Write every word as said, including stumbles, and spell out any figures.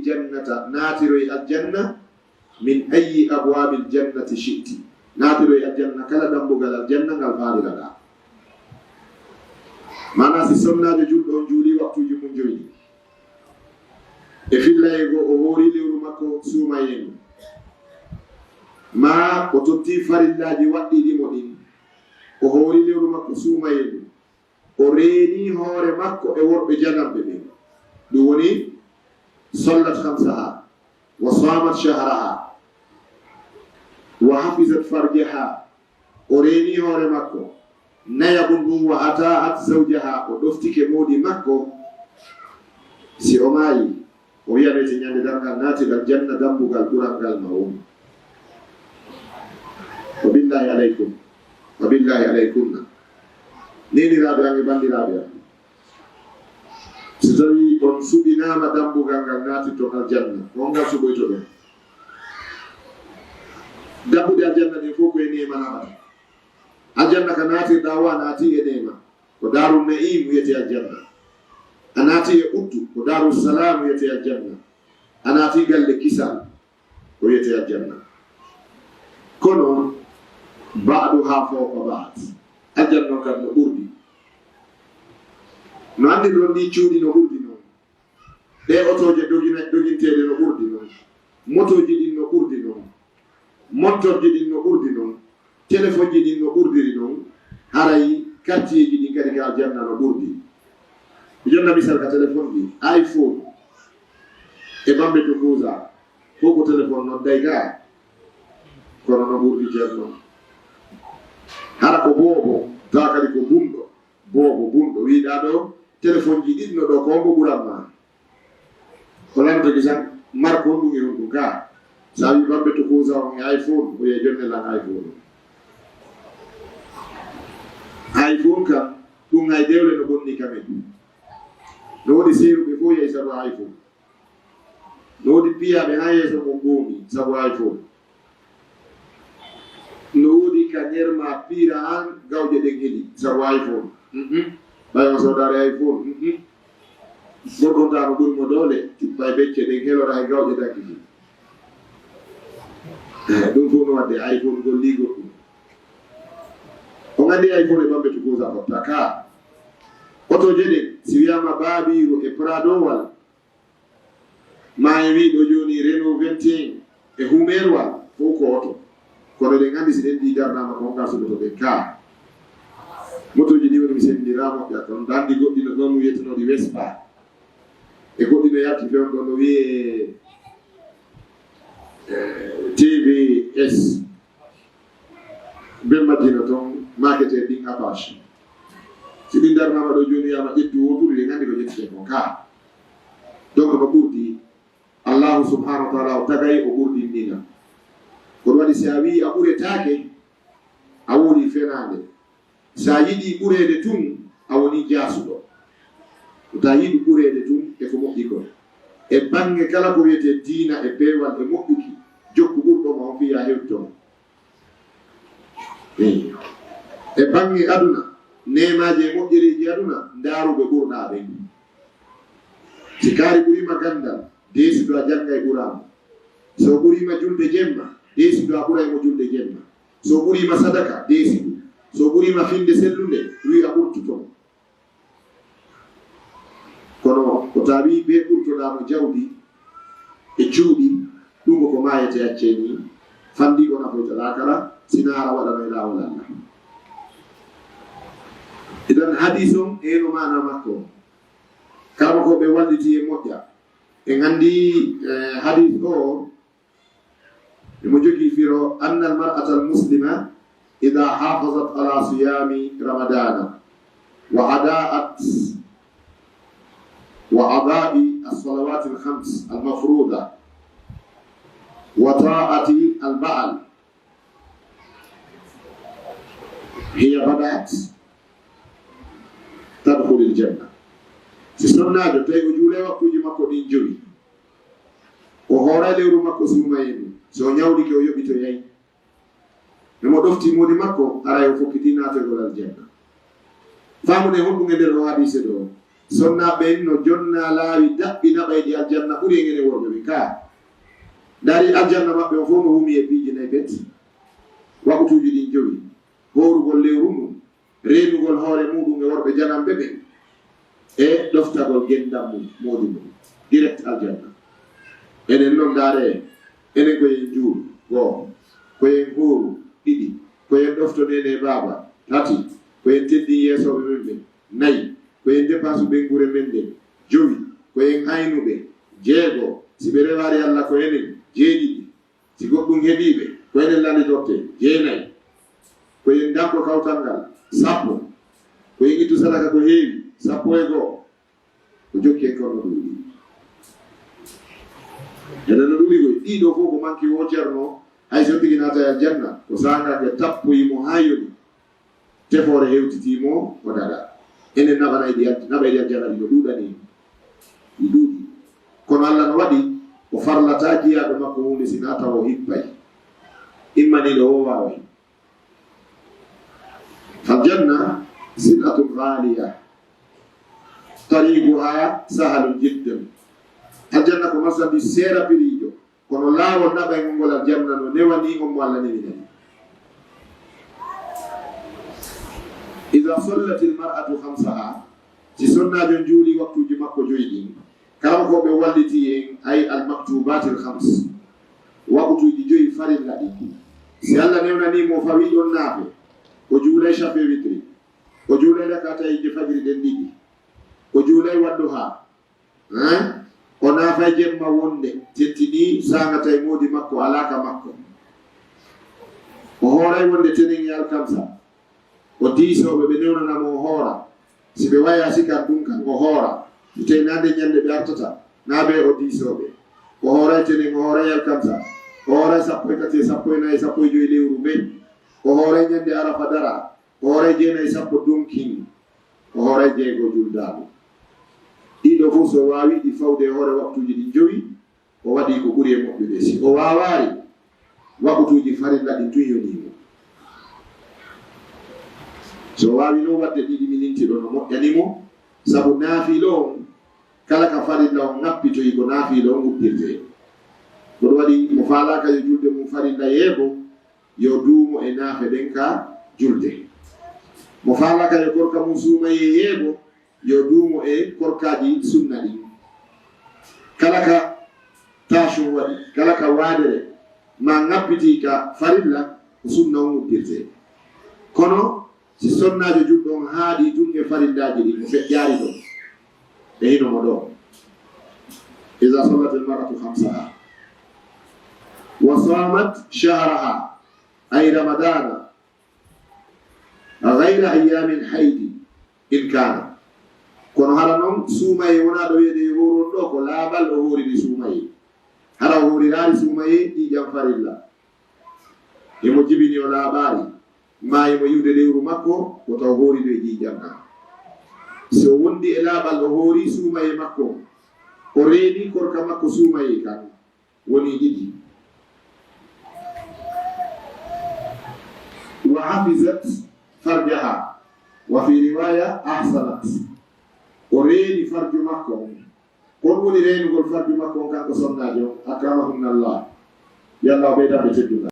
jannata, naatiroy aljanna, min ayyi abwaabil jannati shi'ti. Naatiroy aljanna kala dambugal aljanna ngal faaliraɗaa. Maanaa si sonnaajo julɗo on juulii waktuuji mun joy ɗin, e fillayee goo o hoori lewru makko suumayee ndu, maa o tottii farillaaji waɗɗiiɗi mo ɗin, o hoori lewru makko suumayee ndu, o reenii hoore makko e worɓe jananɓe ɓen. Ɗum woni, sallat khamsaha, wa samat shahraha, wa hafizat farjaha. O reenii hoore makko, nayabun ɗum, wa ata'at zawjaha, o ɗoftike moodi makko. Si o maayi, o wiyanoyte ñande darngal, naatiɗal janna dambugal ɓural ngal ma won. Wa billahi alaykum, wa billahi alaykunna, neeniraaɓe am e banndiraaɓe am, so tawii on suɓinaama dambugal ngal naatirton aljanna, ko hongal suɓoytoɗon? Dambuɗe aljanna ɗen fof ko e neema naɓata. Aljanna ka naatirɗaa o, a naatii e neema. Ko Daaru Na'iim wiyetee aljanna. A naatii e ɓuttu, ko Daaru Salaam wiyetee aljanna. A naatii galle kisal, ko wiyetee aljanna. Kono, ba'duhaa fawqa ba'd. Aljanna on kadi no ɓurdi. No anndirɗon ɗii cuuɗi no ɓurdi non. Ɗee otooje dogina-, doginteeɗe no ɓurdi non. Motooji ɗin no ɓurdi non. Montorji ɗin no ɓurdi non. Telefonji ɗin no ɓurdiri non. Haray kartiyeeji ɗin kadi ka aljanna no ɓurdi. Mi jonna misal ka telefon ɗi. iPhone e bambe to kuusa. Ko ko telefon nodday ka. Kono no ɓurdi ceerno. Hara ko boobo, tawa kadi ko bunɗo. Boobo, bunɗo. Wiiɗaa ɗo, telefonji ɗiɗi no ɗo, ko hombo ɓuran ma? O lantoki san, marque honɗum e honɗum ka? Sa wi bambe to kuusa on e iPhone, o wiya jonne lan iPhone. iPhone kan, ɗum hay dewle no bonni ka men. No woodi seeruɓe fof yehi sabu iPhone. No woodi piyaaɓe haa yeeso mum ɓoomi sabu iPhone. No woodi ka ŋerma piira aan gawƴe ɗen heli sabu iPhone. Mhm. Ɓay on soodaare iPhone. Mhm. Gorko on taa no ɓuri mo doole, tippa e becce ɗen, helora e gawƴe dakkiti. Eh, ɗum fof no waɗde iPhone gollii goɗɗum. On anndi iPhone e bambe tukuusa fotta ka. Otooje ɗen, si wiyaama Baabiiru e Pradowal, maa en wii ɗo jooni Renault vingt et un e Humeerwal, fof ko oto. Kono eɗen anndi si ɗen ɗi darnaama ko honka suɓotoɗen ka. Motooji ɗi woni mi senndiraama ɓe, kono ɗan ɗi goɗɗi no ɗon wiyetenooɗi Vespa. E goɗɗi no yalti fewndo no wiyee, eh, T V S. Ben Madina ton, maaketee ɗin Apache. Si ɗin darnaama ɗo jooni, wiyaama ƴettu wooturu, ɗen anndi ko ƴetteten kon ka. Donc no ɓurdi, Allahu subhanahu wa taala o tagay, o ɓurdinɗina. Kono waɗi si a wii a ɓuretaake, a woni fenaande. Sa yiɗi ɓureede tun, a woni jaasuɗo. Ko ta yiɗi ɓureede tun e ko moƴƴi kon. E baŋŋe kala ko wiyetee diina e peewal e moƴƴuki, jokku ɓurɗo ma on fii ya hewtito mo. Eey. E baŋŋe aduna, neemaaji e moƴƴereeji aduna, ndaaru ɓe ɓurɗaa ɓen. Si kaari ɓuriima ganndal, deesidu a janngay ɓuraa mo. So o ɓuriima julde jemma, deesidu a ɓuray mo julde jemma. So o ɓuriima sadaka, deesidu. So o ɓuriima finnde sellunde, wii a ɓurtuto mo. Kono ko tawi ɓe ɓurtoɗaa mo jawdi e cuuɗi, ɗum ko ko maayete accee ni, fanndi ko nafoyta laakara, si naara waɗano e laawol Allah. Idan hadiis on, e no maana makko. Kala ko ɓe walliti e moƴƴa. En anndi, eh, hadiis o, emo jogii firo, أن المرأة المسلمة إذا حافظت على صيام رمضان وأداءت، وأداء الصلوات الخمس المفروضة وطاعة البعل، هي بدأت تدخل الجنة. Si sonnaajo tawi o juulee waktuuji makko ɗin jowi, o hooray lewru makko suumayee ndun, so o ñawlike o yoɓitoyay, emo ɗofti moodi makko, haray o fokkitii naatoygol aljanna. Faamuɗen honɗum e nder o hadiise ɗo? Sonnaaɓe ɓen no jonna laawi daɓɓi naɓayɗi aljanna ɓuri en enen worɓe ɓen. Kaa, ndaari aljanna maɓɓe on fow no humi e piiji nay pet, wakutuuji ɗin jowi, hoorugol lewru ndun, reenugol hoore muuɗum e worɓe jananɓe ɓen, e ɗoftagol genndam mum, moodi mum, direct aljanna. Enen non, ndaaree, enen ko en juulu, go'o, ko en hooru, ɗiɗi, ko en ɗofto neene e baaba, tati, ko en teddin yeesooɓe men ɓen, nayi, ko en depansu ɓeynguure men nden, jowi, ko en aynuɓe, jeego, si ɓe rewaali Alla ko enen, jeeɗiɗi, si goɗɗum heɓii ɓe, ko enen landitortee, jeenayi, ko en danko kawtal ngal, sappo, ko en ittu sadaka ko heewi, sappo e go'o, ko jokki en kon no ɗuuɗi. Enen no ɗuuɗi koy, ɗii ɗoo fow ko manki woo Ceerno, hay so tigi naata e aljanna, ko saanga nge tappoyi mo haa yoni. Tefoore hewtitii mo, o daɗa. Enen naɓanay ɗi al-, naɓay ɗi aljanna ɗi no ɗuuɗani en. Ɗi ɗuuɗi. Kono Alla no waɗi, o farlataa jiyaaɗo makko huunde si naa tawa o hippay. Immaniiɗo woo waaway. Aljanna sil'atun ghaaliya. Tariiquhaa sahalun jiddan. Aljanna ko marsandiis seera piriijo. Kono laawol naɓaygol ngol aljanna no newani on mo Alla newinani. Iza sallatil mar'atu khamsaha, si sonnaajo on juulii waktuuji makko joyi ɗin, karamokooɓe wallitii en, ay al maktubatil khams, waktuuji joyi farilla ɗin. Si Alla newnanii mo o fawii ɗon naafe, o juulay shafe witri, o juulay rakatayje fajiri ɗen ɗiɗi, o juulay wadduha, Hein? O naafay jemma wonde, tettinii saanga tawi moodi makko alaa ka makko. O hooray wonde tenen e alkamsa. O diisoo ɓe, ɓe newnana mo o hoora. Si ɓe wayaa sikan ɗun kan, o hoora. Si tawii naa nde ɲande ɓe artata, naa ɓe o diisoo ɓe. O hooray tenen, o hooray alkamsa. O hooray sappo e tati, sappo e nayi, sappo e jowi lewru men. O hooray ɲande Arafa dara. O hooray jeenayi sappo dunkin, o hooray jeego juldaaɗo. Ɗii ɗoo fow so o waawii ɗi fawde e hoore waktuuji ɗin jowi, o waɗii ko ɓuri e moƴƴude. Si o waawaali, waktuuji farilla ɗin tun yonii mo. So o waawii non waɗde ɗiɗi mi linti ɗoo no moƴƴani mo, sabu naafiila on, kala ka farilla on ŋappitoyi ko naafiila on uddirtee. Ko ɗun waɗi mo faalaaka yo julde mum farilla yeebo, yo duumo e naafe ɗen ka julde. Mo faalaaka yo korka mum suumayee yeebo, yo duumo e korkaaji sunna ɗin. Kala ka taasum waɗi, kala ka waadere maa ŋappitii ka farilla, ko sunna on uddirtee. Kono si sonnaajo julɗo on haaɗii tun e farillaaji ɗin, o feƴƴaali ɗon. E hino mo ɗoo. Iza sallatil mar'atu khamsaha. Wa samat shahraha, ay ramadana, ghayra ayyamin haydi in kana. Kono hara non, suumayee wonaa ɗo wi'etee yo hooru on ɗoo, ko laaɓal o hooriri suumayee. Hara o hooriraali suumayee ƴiiƴan farilla. Himo jibini o laaɓaali, maa himo yi'ude lewru makko, ko taw hoori ɗun e ƴiiƴan ɗan. Si o wondi e laaɓal, o hoori suumayee makko, o reeni korka makko suumayee kan, wonii ɗiɗi. Wa hafizat farjaha, wa fi riwaya ahsanat. O reeni farju makko on. Ko honɗun woni reenugol farju makko on kanko sonnaajo on? Akramahunnallah. Yo Alla ɓeydan ɓe teddungal.